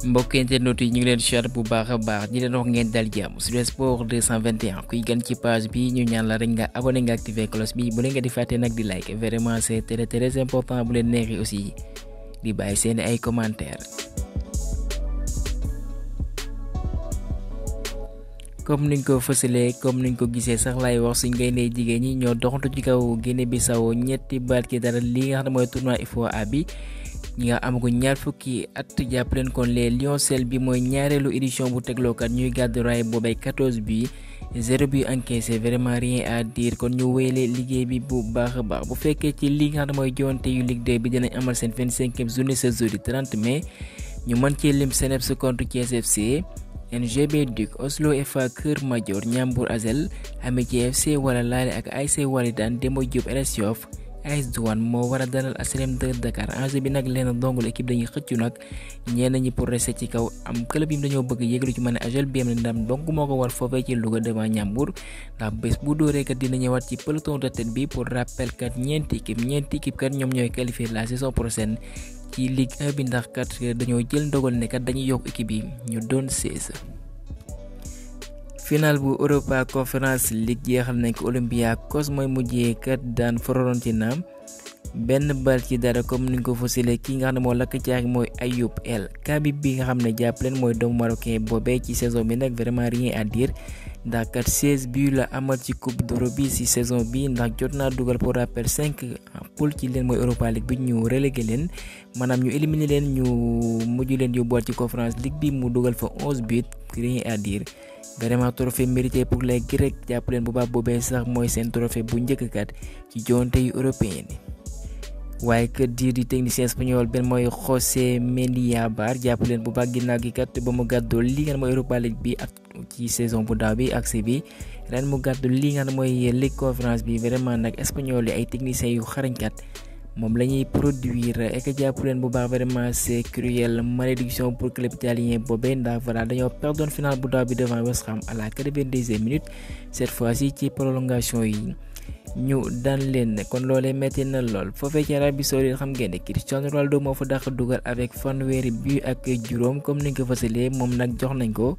mbokk internet yi ñu ngi leen chat bu baax a baax di leen wax ngeen dal jàmm Sud Sport 221 kuy gan ci page bi ñu ñaan la rek nga abonné nga activer cloche bi bu leen nga di fàtte nag di like vraiment c'est très important bu leen neexee aussi di bàyyi seen ay commentaires. comme niñ ko fësalee comme niñ ko gisee sax laay wax suñ gaynde jigéen ñi ñoo doxantu ci kaw Guinée Bissau ñetti bal ci dara li nga xam ne mooy tournoi IFOA bi ñi nga amagu ñaar fukki at jàpp leen kon les Lioncelles bi mooy ñaareelu édition bu teglookat ñuy gàddu raay boobay 14 bi 0 bi encaissé vraiment rien à dire kon ñu wéyale liggéey bi bu baax a baax bu fekkee ci li nga xam ne mooy joonte yu Ligue 2 bi dinañ amal seen 25e journée ce jeudi 30 mai ñu mën cee lim Seneps contre Thiès FC NGB Duc Oslo FA Kër Madior Ndiambour Asel Amitié FC wala laale ak ASC Walidane Demba Diop RS Yoff AS Douane moo war a dalal HLM de Dakar enjeu bi nag leen dongul équipe dañuy xëccu nag ñenn ñi pour rester ci kaw am club yi dañoo bëgg yëglu ci mën a AJEL bi am na ndam donc moo ko war foofee ci Louga devant Ndiambour ndax bés bu dóoree kat dina ñëwaat ci peloton de tête bi pour rappel kat ñeenti équipe kat ñoom ñooy qualifier la saison prochaine ci Ligue 1 bi ndax kat dañoo jël ndogal ne kat dañuy yokk équipe yi ñu doon 16. final bu Europa Conference League jeexal nañ ko Olympiakos mooy mujjee kat daan Fiorentina benn bal ci dara comme niñ ko fësalee ki nga xam ne moo lakk caagi mooy Ayoub El Kabib bi nga xam ne jàpp leen mooy doomu marocain boobee ci saison bi nag vraiment rien à dire ndax kat 16 buts la amal ci coupe d'Europe bi ci saison bi ndax jot naa dugal pour rappel 5 poule ci leen mooy Europa League bi ñu relégué leen maanaam ñu éliminé leen ñu mujj leen yóbbuwaat ci Conference League bi mu dugal fa 11 buts rien à dire. vraiment trophée mérité pour les Grecs jàpp leen bu baax boobee sax mooy seen trophée bu njëkk kat ci joonte yu européen yi waaye kër diir di technicien espagnol benn mooy José Mendiabar jàpp leen bu baax ginnaaw gi kat ba mu gàddoo li nga xam mooy Europa League bi ak ci saison bu daaw bi ak bi ren mu gàddu li nga xam mooy Ligue Conférence bi vraiment nag espagnol yi ay techniciens yu xarañkat moom la ñuy produire et que jàpp leen bu baax vraiment c'est cruel malédiction pour club italien boobee ndax voilà dañoo perdoon final bu daaw bi devant West Ham à la 92e minute cette fois-ci ci prolongation yi ñu daan leen kon loolee metti na lool foofee ci Arabie Saoudite xam ngeen ne Cristiano Ronaldo moo fa dàq dugal avec fanweeri but ak juróom comme ni nga ko fësalee moom nag jox nañ ko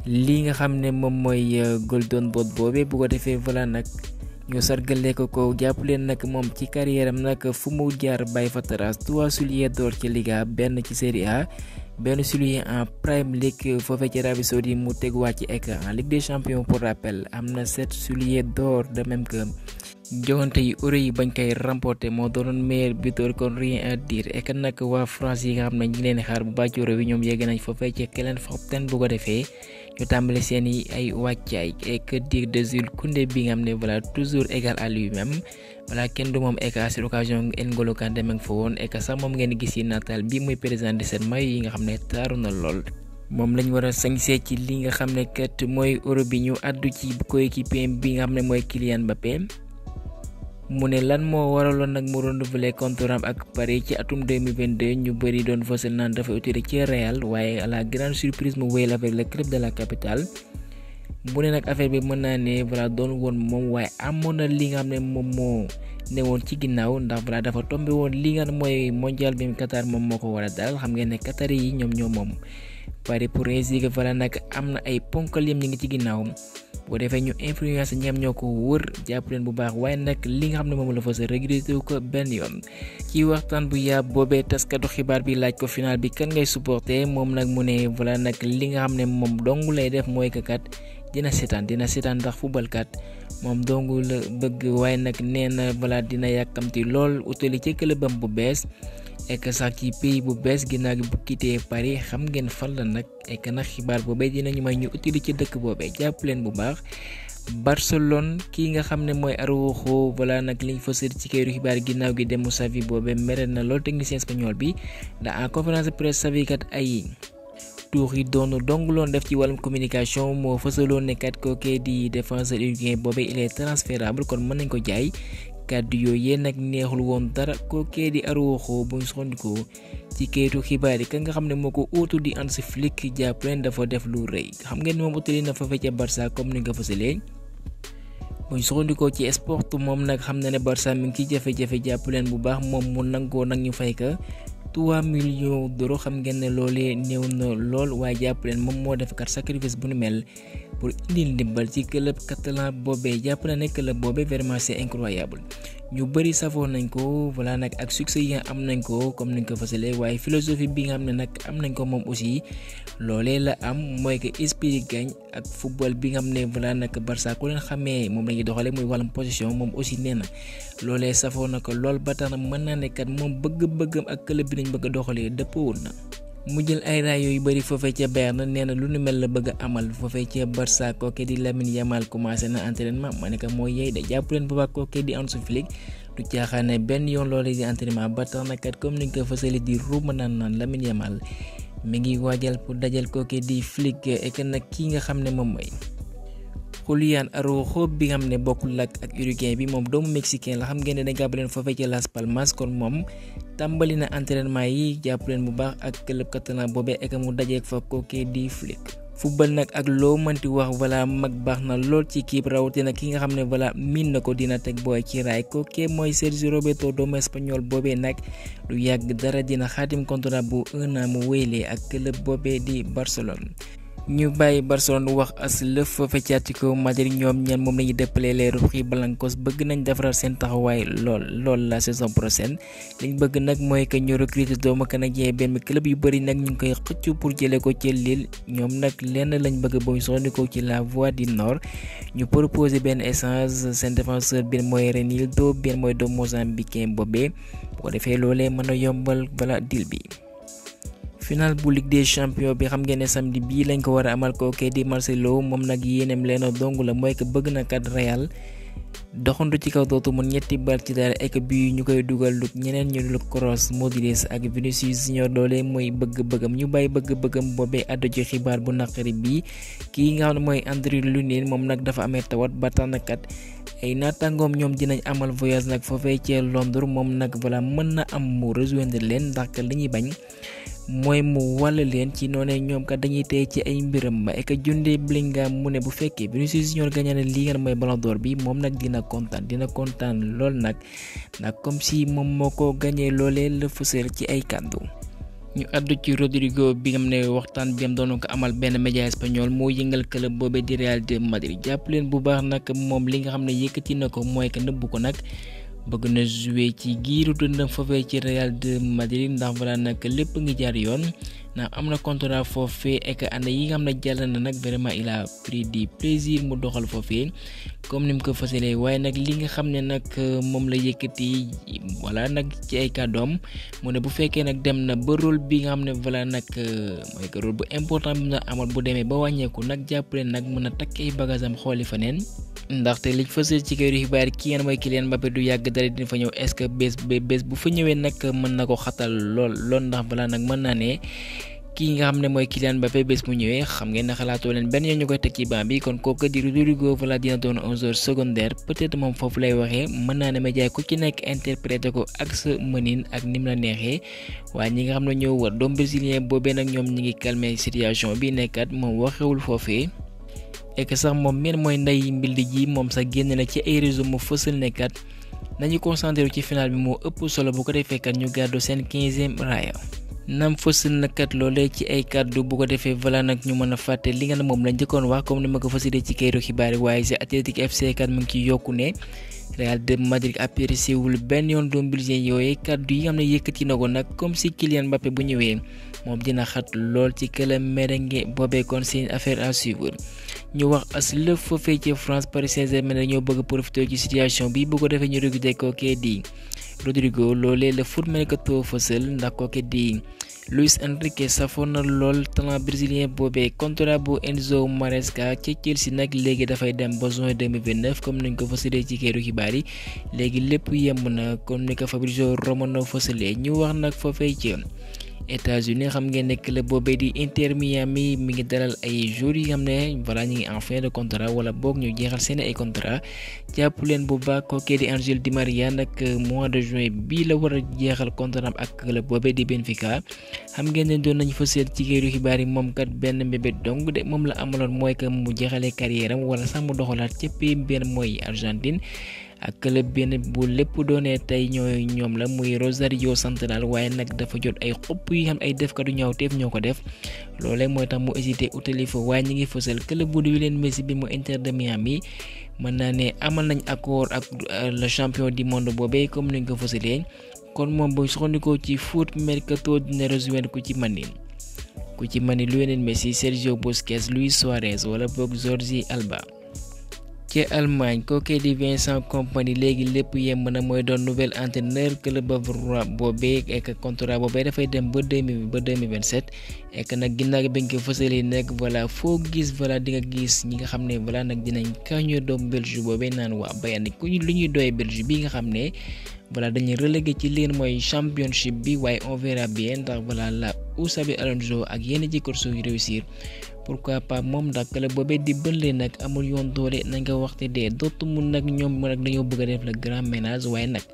li nga xam ne moom mooy Golden Boot boobee bu ko defee voilà nag. ñu sargale ko jàpp leen nag moom ci carrière am nag fu mu jaar bàyyi fa trace 3 souliers d'or ci Liga benn ci Serie A benn soulier en Premier League foofee ci Arabie Saoudite mu teguwaat ci écran en Ligue des Champions pour rappel am na 7 souliers d'or de même que joŋante yi Euro yi bañ koy remporter moo doonoon meilleur buteur kon rien à dire et que nag waa France yi nga xam ne ñu ngi leen xaar bu baax ci Euro bi ñoom yegg nañ foofee ci Clairefontaine bu ko defee ñu tàmbali seen i ay wàccaay et que dire de Jules Koundé bi nga xam ne voilà toujours égal à lui-même voilà kenn du moom et que à cette occasion N'Golo Kanté ma nga fa woon et que sax moom ngeen gis ci nataal bi muy présenté seen maillot yi nga xam ne taaru na lool. moom lañ war a sañsee ci li nga xam ne kat mooy Euro bi ñu àddu ci coéquipier bi nga xam ne mooy Kylian Mbappé. mu ne lan moo waraloon nag mu renouveler contrat ak Paris ci atum 2022 ñu bëri doon fësal naan dafa utile ci Real waaye à la grande surprise mu wéyal avec le club de la capitale mu ne nag affaire bi mën naa ne voilà doon woon moom waaye amoon na li nga xam ne moom moo newoon ci ginnaaw ndax voilà dafa tombé woon li nga xam mooy mondial bi Qatar moom moo ko war a dalal xam ngeen ne Qatar yi ñoom ñoo moom Paris pour ainsi que voilà nag am na ay ponkal yam ñu ngi ci ginnaaw boo defee ñu influence ñam ñoo ko wër jàpp leen bu baax waaye nag li nga xam ne moom la fa sa regretté ko benn yoon ci waxtaan bu yaab boobee taskatu xibaar bi laaj ko final bi kan ngay supporter moom nag mu ne voilà nag li nga xam ne moom dong lay def mooy que kat dina seetaan ndax football kat moom dong la bëgg waaye nag nee na voilà dina yàkkamti lool utali ci clubam bu bees et que sax ci pays bu bees ginnaaw gi bu quitté Paris xam ngeen fan la nag et que nag xibaar boobee dinañu may ñu utili ci dëkk boobee jàpp leen bu baax Barcelone kii nga xam ne mooy Araujo voilà nag liñ fa sër ci këru xibaar ginnaaw gi demu Xavi boobee mere na lool technicien espagnol bi ndax en conférence de presse Xavi kat ay tuux yi dong loon def ci wàllum communication moo fësaloon ne kat kookee di défenseur uruguayen boobee il est transférable kon mën nañ ko jaay kàddu yooyu nag neexul woon dara kookee di Araujo bu ñu soxandikoo ci kayitu xibaar yi ka nga xam ne moo ko uutu di Hansi Flick jàpp leen dafa def lu rëy xam ngeen moom utali na fa ca Barça comme ni nga fësalee bu ñu soxandikoo ci sport moom nag xam na ne Barça mi ngi ci jafe-jafe jàpp leen bu baax moom mu nangoo nag ñu fay ka 3 millions d'euros. xam ngeen ne loolee néew na lool waaye jàpp leen moom moo def kat sacrifice bu nu mel pour indil ndimbal ci club catalan boobee. jàpp na ne club boobee vraiment c'est incroyable. ñu bëri safoo nañ ko voilà nag ak succès yi am nañ ko comme niñ ko fasalee waaye philosophie bi nga xam ne nag am nañ ko moom aussi loolee la am mooy que esprit gagne ak football bi nga xam ne voilà nag Barça ku leen xamee moom la ñuy doxalee muy wàllum position moom aussi nee na loolee safoo na ko lool ba tax na mën naa ne kat moom bëgg-bëggam ak club bi nañ bëgg a doxalee dëppoowul na. mu jël ay raay yu bëri foofee ca Bayern nee na lu nu mel la bëgg a amal foofee ca Barça kooke di Lamine Yamal commencé na entraînement ma ne ko mooy yey de jàpp leen bu baax kooke di Hansi Flick du caaxaane benn yoon loolee di entraînement ba tax na kat comme niñ ko fësale di ruuma naan Lamine Yamal mi ngi waajal pour dajal kooke di Flick et nag kii nga xam ne moom mooy Julián Araujo bi nga xam ne bokkul ak Uruguay bi moom doomu mexicain la xam ngeen ne dañ leen foofee ca Las Palmas kon moom tàmbali na entraînement yi jàpp leen bu baax ak club catalan boobee ek mu dajeek fa kooke di Flick. football nag ak loo mënti wax voilà mag baax na lool ci kii rawatina ki nga xam ne voilà miin na ko dina teg booy ci raay kooke mooy Sergio Roberto doomu espagnol boobee nag du yàgg dara dina xaatim contrat bu 1 an mu wéylee ak club boobee di Barcelone. ñu bàyyi Barcelone wax as lëf foofe ci Atlético Madrid ñoom ñan moom lañuy dëppalee les rojiblancos bëgg nañ defaral seen taxawaay lool la saison prochaine liñ bëgg nag mooy que ñu recruter doomu canadien benn club yu bëri nag ñu ngi koy xëccu pour jëlee ko ci Lille ñoom nag lenn lañ bëgg booy soxandikoo ci la voie du nord ñu proposer benn échange seen défenseur benn mooy Renildo benn mooy doomu Mozambicain boobee bu ko defee loolee mën a yombal bala deal bi. final bu Ligue des Champions bi xam ngeen ne samedi bii lañ ko war a amal kooke di Marcelo moom nag yéenem leena dong la mooy que bëgg na kat Real doxantu ci kaw dootu mun ñetti bal ci dara ek bi ñu koy dugal lu ñeneen ñu dul Kroos Modric ak Vinicius Junior doole mooy bëgg-bëggam ñu bàyyi bëgg-bëggam boobee àddu ci xibaar bu naqari bii kii nga xam ne mooy Andriy Lunin moom nag dafa amee tawat ba tax na kat ay naataangoom ñoom dinañ amal voyage nag foofee ci Londres moom nag voilà mën na am mu rejoindre leen ndax li ñuy bañ mooy mu wàll leen ci noonee ñoom kat dañuy tey ci ay mbiram ba ek Jude Bellingham mu ne bu fekkee Vinicius Junior gagné na li nga mooy Ballon d'Or bi moom nag dina kontaan lool nag comme si moom moo ko gagné loolee la fësal ci ay kàddu. ñu àddu ci Rodrigo bi nga xam ne waxtaan bi am doon ko amal benn média espagnol moo yëngal club boobee di Real de Madrid jàpp leen bu baax nag moom li nga xam ne yëkkati na ko mooy que nëbbu ko nag. bëgg na jouer ci giiru dundam foofee ci Real de Madrid ndax voilà nag lépp ngi jaar yoon ndax am na contrat foofee ek année yi nga xam ne jàll na nag vraiment il a pris du plaisir mu doxal foofee comme ni mu ko fasalee waaye nag li nga xam ne nag moom la yëkkati voilà nag ci ay kàddoom mu ne bu fekkee nag dem na ba rôle bi nga xam ne voilà nag mooy que rôle bu important bi na amal bu demee ba wàññeeku nag jàppale nag mën a takk ay bagage am xooli fa neen ndaxte liñ fësal ci këru xibaar ki ngeen mooy Kylian Mbappé du yàgg dara dina fa ñëw est-ce que bés bu fa ñëwee nag mën na ko xatal lool ndax balaa nag mën naa ne kii nga xam ne mooy Kylian Mbappé bés mu ñëwee xam ngeen ne xalaatoo leen benn yoon ñu koy teg ci banc bi kon kooku di Rodrigo voilà dina doon un joueur secondaire peut-être moom foofu lay waxee mën naa ne média ku ci nekk interpréter ko ak sa mënin ak ni mu la neexee waaye ñi nga xam ne ñoo wër doom brésilien boobee nag ñoom ñi ngi calmer situation bi nekkat moom waxewul foofee. ek sax moom meen mooy nday mbildi ji moom sax génn na ci ay réseau mu fësal nekkat nañu concentré ci final bi moo ëpp solo bu ko defee kat ñu gàddu seen 15e raaya nam fësal na kat loolee ci ay kàddu bu ko defee voilà nag ñu mën a fàtte li nga ne moom la njëkkoon wax comme ni ma ko fësalee ci këru xibaar yi waaye si Athletic FC kat mu ngi ci yokku ne Real de Madrid apprécié wul benn yoon doom brésilien yooyu kàddu yi nga xam ne yëkkati na ko nag comme si Kylian Mbappé bu ñëwee moom dina xat lool ci këlam merengue boobee kon c'est une affaire à suivre. ñu wax as lëf foofee ci France Paris Saint-Germain dañoo bëgg profiter ci situation bi bu ko defee ñu recruter kookee di Rodrigo loolee la Foot Mercato fësal ndax kookee di Luis Enrique safoon na lool talent brésilien boobee contrat bu Enzo Maresca ca Chelsea nag léegi dafay dem ba juin 2029 comme niñ ko fësalee ci këru xibaar yi léegi lépp yemb na comme ni ko Fabrizio Romano fësalee ñu wax nag foofee ci États-Unis xam ngeen ne club boobee di Inter Miami mi ngi dalal ay joueurs yi xam ne voilà ñu ngi en fin de contrat wala boog ñu jeexal seen ay contrat jàpp leen bu baax kookee di Angel Di Maria nag mois de juin bii la war a jeexal contrat ak club boobee di Benfica xam ngeen ne doon nañu fa seet ci këru xibaar yi moom kat benn mbébét dong de moom la amaloon mooy que mu jeexalee carrière am wala sax mu doxalaat ca pays benn mooy Argentine ak club benn bu lépp doonee tey ñoom la muy Rosario Central waaye nag dafa jot ay xopp yi xam ay defkatu ñaawteef ñoo ko def loolee mooy tax mu hésité utali fa waaye ñi ngi fësal club bu Lionel Messi bi mu Inter de Miami mën naa ne amal nañ accord ak le champion du monde boobee comme ni ñu ko fësalee kon moom bu soxandikoo ci foot mercato dina rejoindre ku ci mani Lionel Messi, Sergio Busquets, Luis Suarez wala boog Jordi Alba. ci Allemagne kookee di Vincent Kompany léegi lépp yemb na mooy doon nouvel entraîneur club boobee ek contrat boobee dafay dem ba 2027 ek nag ginnaaw bi nga ko fësalee nag voilà foo gis voilà di nga gis ñi nga xam ne voilà nag dinañ kañu doom Belgique boobee naan waa Bayern ku ñu lu ñuy doy Belgique bi nga xam ne voilà dañuy relégué ci leen mooy championship bi waaye on verra bien ndax voilà la Xabi Alonso ak yenn ci course yu réussir pourquoi pas moom ndax club boobee di bële nag amul yoon doole na nga waxte dee dootu mun nag ñoom nag dañoo bëgg a def le grand ménage waaye nag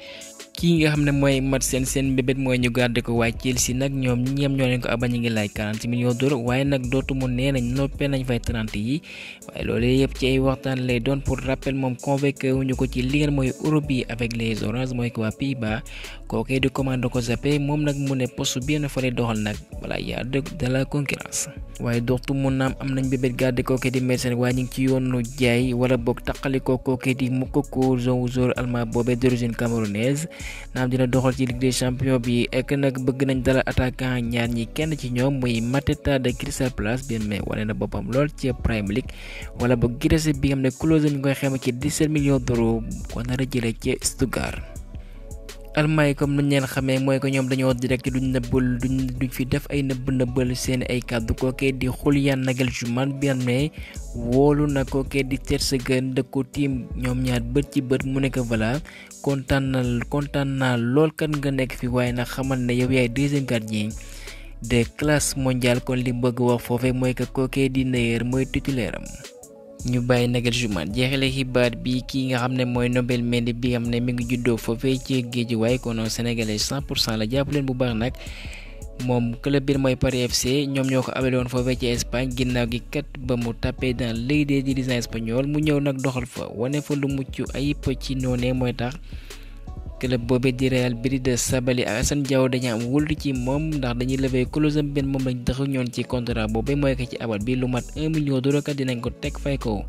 kii nga xam ne mooy mat seen bébét mooy ñu garder ko waaye Chelsea nag ñoom ñoo leen ko aba ñu ngi laaj 40 millions d'euros waaye nag dootu mu nee nañ noppee nañ fay 30 yi waaye loolu yëpp ci ay waxtaan lay doon pour rappel moom convoqué wuñu ko ci li ngeen mooy Europe yi avec les Orange mooy ko waa Pays-Bas kookee di commande ko zappé moom nag mu ne poste bien fa lay doxal nag voilà y a de la concurrence waaye dootu mu naam am nañ bébét garder kookee di Mersen waaye ñu ngi ci yoonu jaay wala boog taqali kookee di Moukoko joueur allemand boobee d'origine camerounaise naam dina doxal ci Ligue des Champions bi ek nag bëgg nañ dalal attaquant ñaar ñi kenn ci ñoom muy Mateta de Crystal Palace bien mais wane na boppam lool ci Premier League wala ba Guirassy bi nga xam ne clause ñu koy xayma ci 17 millions d'euros ko nar a jëlee ci Stuttgart. Allemagne comme nañ leen xamee mooy ko ñoom dañoo direct duñ fi def ay nëbbal seen ay kàddu kookee di Julian Nagelsmann bien mais woolu na kookee di Ter Stegen dëkku tiim ñoom ñaar bët ci bët mu nekk voilà kontaan naa lool kan nga nekk fi waaye nag xamal ne yow yaay deuxième gardien de classe mondiale kon li bëgg wax foofee mooy que kookee di Neuer mooy titulaire am. ñu bàyyi Nagelsmann jeexale xibaar bi kii nga xam ne mooy Nobel Mendy bi nga xam ne mi ngi juddoo foofee ci Guédiawaye kon sénégalais 100% la jàpp leen bu baax nag moom club bi mooy Paris FC ñoom ñoo ko abale woon foofee ci Espagne ginnaaw gi kat ba mu tapé dans l'œil des dirigeants espagnols mu ñëw nag doxal fa wane fa lu mucc ayib ci noonee mooy tax club boobee di Real Betis de Sabaly ak Assane Diao dañu am wóolu ci moom ndax dañuy lever clause am benn moom lañ taxaw ñoon ci contrat boobee mooy ko ci abal bi lu mat 1 million d'euros kat dinañ ko teg fay ko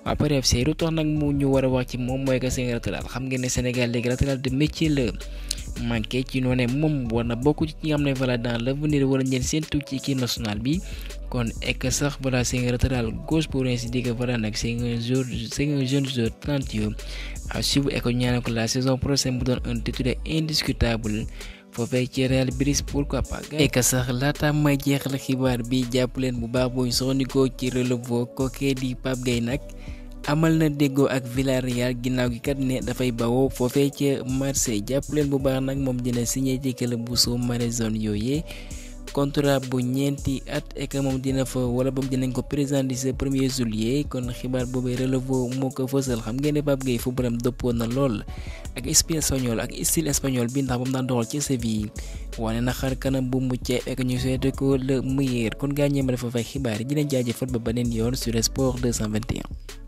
waa Paris FC lu tax nag mu ñu war a wax ci moom mooy que seen latéral xam ngeen ne Sénégal léegi latéral de métier la manqué ci noonu moom war na bokk ci ñi nga xam ne voilà dans l'avenir wala ñeen séentu ci équipe nationale bi kon ek sax voilà c'est un latéral gauche pour ainsi dire voilà nag c'est un jeune joueur talentueux à suivre et ko ñaanal ko la saison prochaine mu doon un titulaire indiscutable foofee ci Real Betis pourquoi pas ek sax laata may jeexal xibaar bi jàpp leen bu baax boo ñu soxandikoo ci relevo kookee di Pape Gueye nag amal na déggoo ak Villarreal ginnaaw gi kat ne dafay bawoo foofee ca Marseille jàpp leen bu baax nag moom dina signé ci club bu soo Marézone yooyee contrat bu ñeenti at ek moom dina fa wala boog dinañ ko présenter ce 1er juillet kon xibaar boobee relevo moo ko fësal xam ngeen ne Pape Gueye footballam dëppoo na lool ak style espagnol bi ndax ba mu daan doxal ci Séville wane na xar kanam bu muccee ek ñu souhaité ko le meilleur kon gaañee ma dafa fay xibaar yi dina jaajëfal ba beneen yoon sur Sport 221.